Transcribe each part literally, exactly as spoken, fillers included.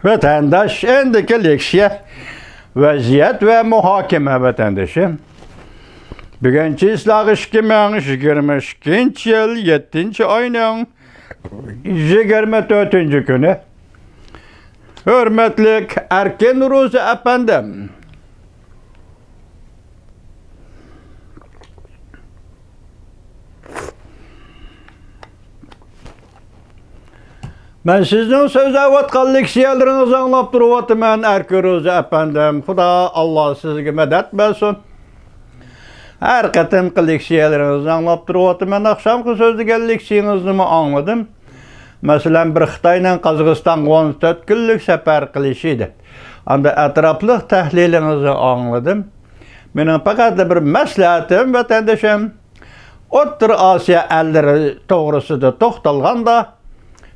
ۋەتەنداش، ئەندىكى لېكسىيە ۋەزىيەت ۋە مۇھاكىمە، ۋەتەندىشىم. بۈگۈن چىسلاغ ئىككى مىڭ يىگىرمە ئىككىنچى يىل يەتتىنچى ئاينىڭ يىگىرمە تۆتىنچى كۈنى. ھۆرمەتلىك ئەركىن روزى ئەپەندىم. مەن سىزنىڭ سۆزلەۋاتقان لېكسىيەلىرىڭىزنى ئاڭلاپ تۇرۇۋاتىمەن، ئەركىن روزى ئەپەندىم. خۇدا، ئاللا سىزگە مەدەت بەرسۇن. ھەر قېتىمقى لېكسىيەلىرىڭىزنى ئاڭلاپ تۇرۇۋاتىمەن. ئاخشامقى سۆزلىگەن لېكسىيىڭىزنىمۇ ئاڭلىدىم. مەسىلەن، بىر خىتاينىڭ قازاقىستانغا ئون تۆت كۈنلۈك سەپەر قىلىشى ئىدى. ئاندا ئەتراپلىق تەھلىلىڭىزنى ئاڭلىدىم. مېنىڭ پەقەتلا بىر مەسلىھەتىم، ۋەتەندىشىم، ئوتتۇرا ئاسىيا ئەللىرى توغرىسىدا توختالغاندا،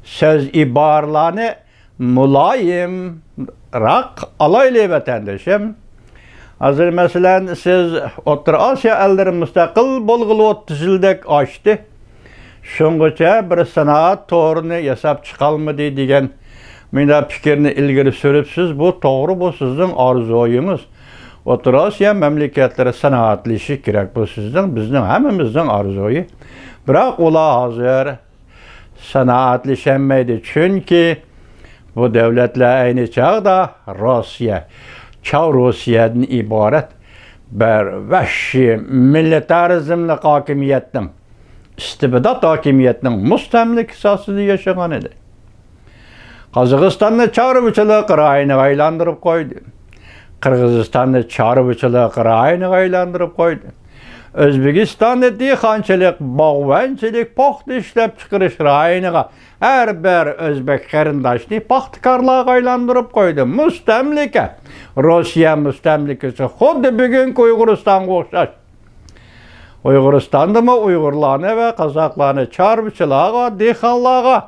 سۆز ئىبارىلەرنى مۇلايىمراق ئالايلى، ۋەتەندىشىم. ھازىر، مەسىلەن، سىز ئوتتۇرا ئاسىيا ئەللىرى مۇستەقىل بولغىلى ئوتتۇز يىلدەك ئاشتى. شۇڭغىچە بىر سانائەت تورىنى ياساپ چىقالمىدى دېگەن مۇنداق پىكىرنى ئىلگىرى سۈرۈپسىز. بۇ توغرا، بۇ سىزنىڭ ئارزۇيىڭىز. ئوتتۇرا ئاسىيا مەملىكەتلىرى سانائەتلىشىشى كېرەك. بۇ سىزنىڭ، بىزنىڭ ھەممىمىزنىڭ ئارزۇيى. بىراق ئۇلار ھازىر سانائەتلىشەلمەيدۇ. چۈنكى بۇ دۆلەتلەر ئەينى چاغدا روسىيە، چاۋ روسىيەدىن ئىبارەت بىر ۋەھشىي مىلىتارىزملىق ھاكىمىيەتنىڭ، ئىستىبدات ھاكىمىيەتنىڭ مۇستەملىكىسى ئاستىدا ياشىغان ئىدى. قازاقىستاننى چارۋىچىلىق رايونىغا ئايلاندۇرۇپ قويدى. قىرغىزىستاننى چارۋىچىلىق رايونىغا ئايلاندۇرۇپ قويدى. ئۆزبېكىستاننى دېھقانچىلىق، باغۋەنچىلىك، پاختا ئىشلەپچىقىرىش رايونىغا، ھەر بىر ئۆزبېك قېرىنداشنى پاختىكارلارغا ئايلاندۇرۇپ قويدى. مۇستەملىكە، روسىيە مۇستەملىكىسى خۇددى بۈگۈنكى ئۇيغۇرىستانغا ئوخشاش. ئۇيغۇرىستاندىمۇ ئۇيغۇرلارنى ۋە قازاقلارنى چارۋىچىلارغا، دېھقانلارغا،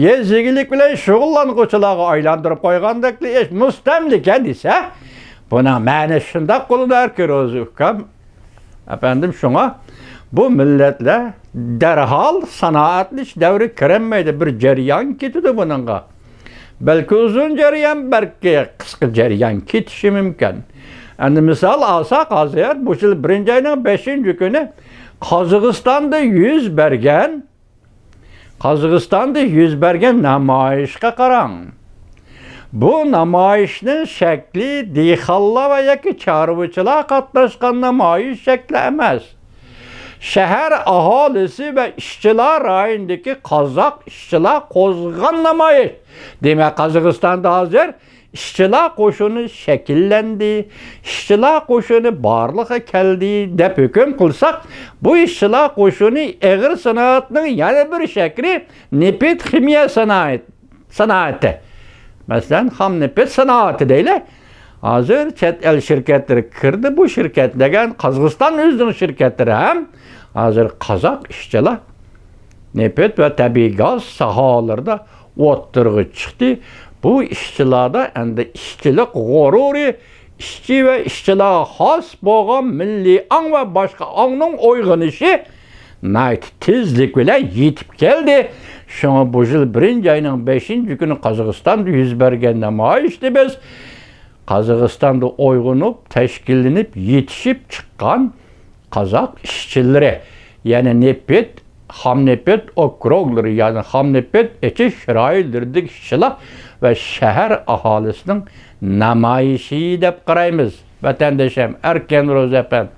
يېزا ئىگىلىك بىلەن شۇغۇللانغۇچىلارغا ئايلاندۇرۇپ قويغاندەكلا ئىش. مۇستەملىكە دېسە، بۇنىڭ مەنىسى شۇنداق بولىدۇ، ئەركىن روزى ئۇكام. ئەپەندىم، شۇڭا بۇ مىللەتلەر دەرھال سانائەتلىشىش دەۋرىگە كىرەلمەيدۇ. بىر جەريان كېتىدۇ بۇنىڭغا. بەلكى ئۇزۇن جەريان، بەلكى قىسقا جەريان كېتىشى مۇمكىن. ئەمدى مىسال ئالساق، ھازىر بۇ يىل بىرىنچى ئاينىڭ بەشىنچى كۈنى قازاقىستاندا يۈز بەرگەن، قازاقىستاندا يۈز بەرگەن نامايىشقا قاراڭ. بۇ نامايىشنىڭ شەكلى دېھقانلار ۋە ياكى چارۋىچىلار قاتناشقان نامايىش شەكلى ئەمەس. شەھەر ئاھالىسى ۋە ئىشچىلار رايونىدىكى قازاق ئىشچىلار قوزغىغان نامايىش. دېمەك، قازاقىستاندا ھازىر ئىشچىلار قوشۇنى شەكىللەندى، ئىشچىلار قوشۇنى بارلىققا كەلدى دەپ ھۆكۈم قىلساق، بۇ ئىشچىلار قوشۇنى ئېغىر سانائەتنىڭ يەنە بىر شەكلى نېفىت خىمىيە سانائەت-، سانائىتى. مەسىلەن، خام نېفىت سانائىتى دەيلى. ھازىر چەت ئەل شىركەتلىرى كىردى. بۇ شىركەت دېگەن قازاقىستان ئۆزىنىڭ شىركەتلىرى ھەم ھازىر قازاق ئىشچىلار نېفىت ۋە تەبىئىي گاز ساھەلىرىدە ئوتتۇرىغا چىقتى. بۇ ئىشچىلاردا ئەمدى ئىشچىلىق غۇرۇرى، ئىشچى ۋە ئىشچىلارغا خاس بولغان مىللىي ئاڭ ۋە باشقا ئاڭنىڭ ئويغىنىشى ناھايىتى تېزلىك بىلەن يېتىپ كەلدى. شۇڭا بۇ يىل بىرىنچى ئاينىڭ بەشىنچى كۈنى قازاقىستاندا يۈز بەرگەن نامايىشتا بىز قازاقىستاندا ئويغىنىپ، تەشكىللىنىپ، يېتىشىپ چىققان قازاق ئىشچىلىرى، يەنى نېفىت، خام نېفىت ئوكروگلىرى، يەنى خام نېفىت ئېچىش رايونلىرىدىكى ئىشچىلار ۋە شەھەر ئاھالىسىنىڭ نامايىشى دەپ قارايمىز. ۋەتەندىشىم، ئەركىن روزى ئەپەندى،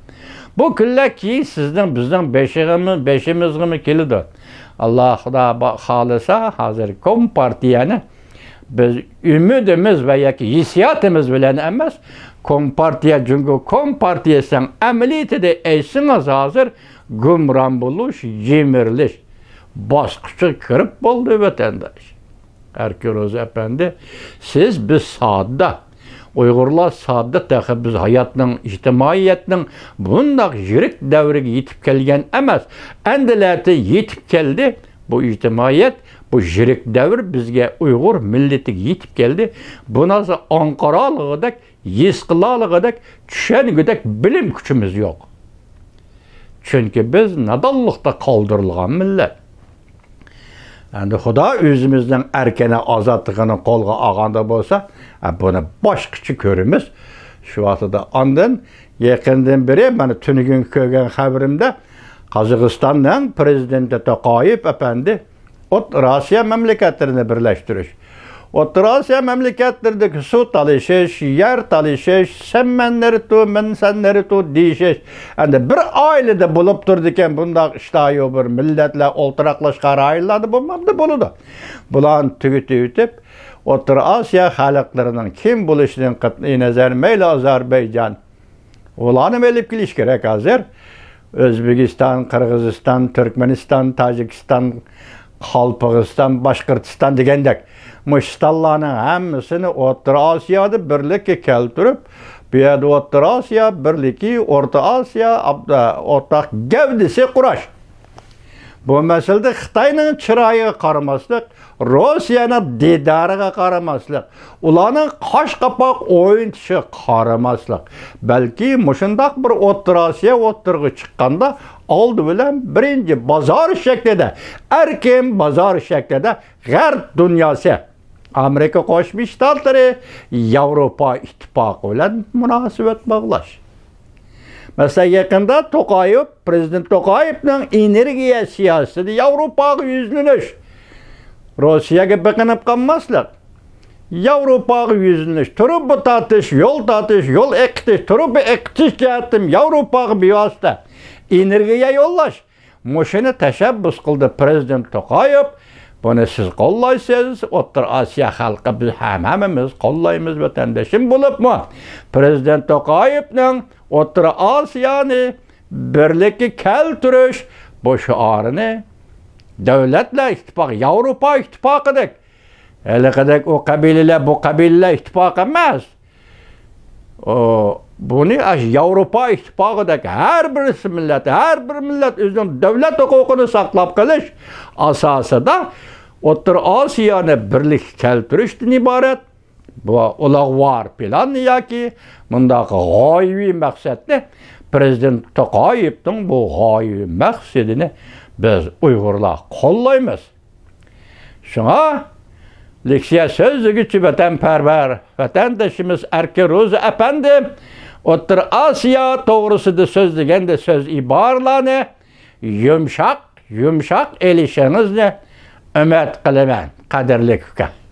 بۇ كۈنلەر كېيىن سىزنىڭ، بىزنىڭ بېشىغىمۇ-، بېشىمىزغىمۇ كېلىدۇ. ئاللا خۇدا با-، خالىسا، ھازىر كومپارتىيەنى بىز ئۈمىدىمىز ۋە ياكى ھېسسىياتىمىز بىلەن ئەمەس، كومپارتىيە، جۇڭگو كومپارتىيەسىنىڭ ئەمەلىيىتىدە ئېيتسىڭىز، ھازىر گۇمران بولۇش، يىمىرىلىش باسقۇچىغا كىرىپ بولدى، ۋەتەنداش. ئەركىن روزى ئەپەندى، سىز، بىز ساددا. ئۇيغۇرلار ساددا، تېخى بىز ھاياتنىڭ، ئىجتىمائىيەتنىڭ بۇنداق يىرىك دەۋرىگە يېتىپ كەلگەن ئەمەس. ئەمدىلەتە يېتىپ كەلدى. بۇ ئىجتىمائىيەت، بۇ يىرىك دەۋر بىزگە، ئۇيغۇر مىللىتىگە يېتىپ كەلدى. بۇنى ھازىر ئاڭقىرالىغۇدەك، ھېس قىلالىغۇدەك، چۈشەنگۈدەك بىلىم كۈچىمىز يوق. چۈنكى بىز نادانلىقتا قالدۇرۇلغان مىللەت. ئەمدى خۇدا ئۆزىمىزنىڭ ئەركىنى، ئازادلىقىنى قولغا ئالغاندا بولسا، ئە، بۇنى باشقىچە كۆرىمىز. شۇ ۋاقتىدا ئاندىن يېقىندىن بېرى مانا تۈنۈگۈن كۆرگەن خەۋىرىمدە، قازاقىستاننىڭ پىرېزىدېنتى توقايېف ئەپەندى ئوتتۇرا ئاسىيا مەملىكەتلىرىنى بىرلەشتۈرۈش، ئوتتۇرا ئاسىيا مەملىكەتلىرىدىكى سۇ تالىشىش، يەر تالىشىش، سەن مەن نېرىتۇ، مەن سەن نېرىتۇ دېيىشىش، ئەمدى بىر ئائىلىدە بولۇپ تۇرىدىكەن بۇنداق ئىشلار. يو، بىر مىللەتلەر ئولتۇراقلاشقان رايونلاردا بولمامدۇ؟ بولىدۇ. بۇلارنى تۈگىتىۋېتىپ، ئوتتۇرا ئاسىيا خەلقلىرىنىڭ كىم بولۇشىدىن قەتئىي نەزەر، مەيلى ئازەربەيجان، ئۇلارنىمۇ ئېلىپ كېلىش كېرەك ھازىر. ئۆزبېكىستان، قىرغىزىستان، تۈركمەنىستان، تاجىكىستان، قالپىغىستان، باشقۇرتىستان دېگەندەك مۇشۇ ئىستانلارنىڭ ھەممىسىنى ئوتتۇرا ئاسىيادا بىرلىككە كەلتۈرۈپ، بۇ يەردە ئوتتۇرا ئاسىيا بىرلىكى، ئورتا ئاسىيا ئابدا-، ئورتاق گەۋدىسى قۇراش. بۇ مەسىلىدە خىتاينىڭ چىرايىغا قارىماسلىق، روسىيەنىڭ دىدارىغا قارىماسلىق، ئۇلارنىڭ قاش قاپاق ئوينىتىشىغا قارىماسلىق، بەلكى مۇشۇنداق بىر ئوتتۇرا ئاسىيا ئوتتۇرىغا چىققاندا، ئالدى بىلەن بىرىنچى بازار شەكلىدە، ئەركىن بازار شەكلىدە غەرب دۇنياسى، ئامېرىكا قوشما شتاتلىرى، ياۋروپا ئىتتىپاقى بىلەن مۇناسىۋەت باغلاش. مەسىلەن، يېقىندا توقايېۋ، پىرېزىدېنت توقايېۋنىڭ ئېنېرگىيە سىياسىتىدە ياۋروپاغا يۈزلىنىش، روسىيەگە بېقىنىپ قالماسلىق، ياۋروپاغا يۈزلىنىش، تۇرۇبا تارتىش، يول تارتىش، يول ئېقىتىش، تۇرۇبا ئېقىتىش جەھەتتىن ياۋروپاغا بىۋاسىتە ئېنېرگىيە يوللاش، مۇشۇنى تەشەببۇس قىلدى پىرېزىدېنت توقايېۋ. بۇنى سىز قوللايسىز، ئوتتۇرا ئاسىيا خەلقى، بىز ھەم-، ھەممىمىز قوللايمىز، ۋەتەندىشىم. بولۇپمۇ پىرېزىدېنت توقايېۋنىڭ ئوتتۇرا ئاسىيانى بىرلىككە كەلتۈرۈش بۇ شوئارىنى دۆلەتلەر ئىتتىپاقى، ياۋروپا ئىتتىپاقىدەك، ھېلىقىدەك ئۇ قەبىلىلەر، بۇ قەبىلىلەر ئىتتىپاقى ئەمەس. ئۇ، بۇنى ئاشۇ ياۋروپا ئىتتىپاقىدەك ھەر بىرسى مىللەت، ھەر بىر مىللەت ئۆزىنىڭ دۆلەت ھوقۇقىنى ساقلاپ قېلىش ئاساسىدا ئوتتۇرا ئاسىيانى بىرلىككە كەلتۈرۈشتىن ئىبارەت بۇ ئۇلۇغۋار پىلاننى ياكى مۇنداق غايىۋى مەقسەتنى، پىرېزىدېنت توقايېۋنىڭ بۇ غايىۋى مەقسىتىنى بىز ئۇيغۇرلار قوللايمىز. شۇڭا لېكسىيە سۆزلىگۈچى ۋەتەنپەرۋەر ۋەتەندىشىمىز ئەركىن روزى ئەپەندى ئوتتۇرا ئاسىيا توغرىسىدا سۆزلىگەندە سۆز ئىبارىلەرنى يۇمشاق، يۇمشاق ئېلىشىڭىزنى ئۈمىد قىلىمەن، قەدىرلىك ئۇكام.